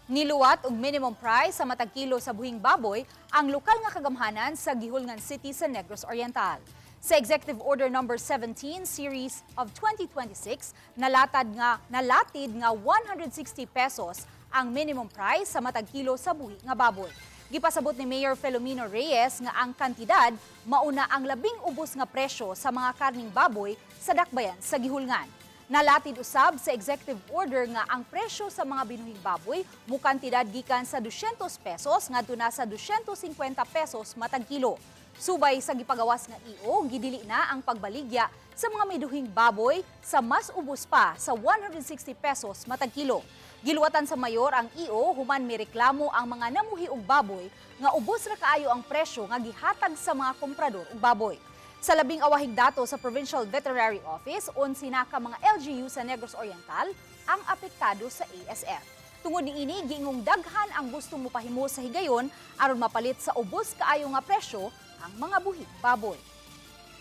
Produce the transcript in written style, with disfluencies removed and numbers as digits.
Niluwat og minimum price sa matag kilo sa buhing baboy ang lokal nga kagamhanan sa Guihulngan City sa Negros Oriental. Sa Executive Order Number 17 Series of 2026, nalatid nga 160 pesos ang minimum price sa matag kilo sa buhi nga baboy. Gipasabot ni Mayor Felomino Reyes nga ang kantidad mauna ang labing ubos nga presyo sa mga karning baboy sa dakbayan sa Guihulngan. Nalatid usab sa executive order nga ang presyo sa mga binuhing baboy mukantidad gikan sa 200 pesos ngadto na sa 250 pesos matag kilo. Subay sa gipagawas nga EO, gidili na ang pagbaligya sa mga miduhing baboy sa mas ubos pa sa 160 pesos matag kilo. Giluwatan sa mayor ang EO human mireklamo ang mga namuhi og baboy nga ubos ra kaayo ang presyo nga gihatag sa mga komprador og baboy. Sa labing awahig dato sa Provincial Veterinary Office, 11 na ka mga LGU sa Negros Oriental ang apektado sa ASF. Tungod niini, giingong daghan ang gustong mopahimo sa higayon aron mapalit sa ubos kaayo nga presyo ang mga buhi baboy.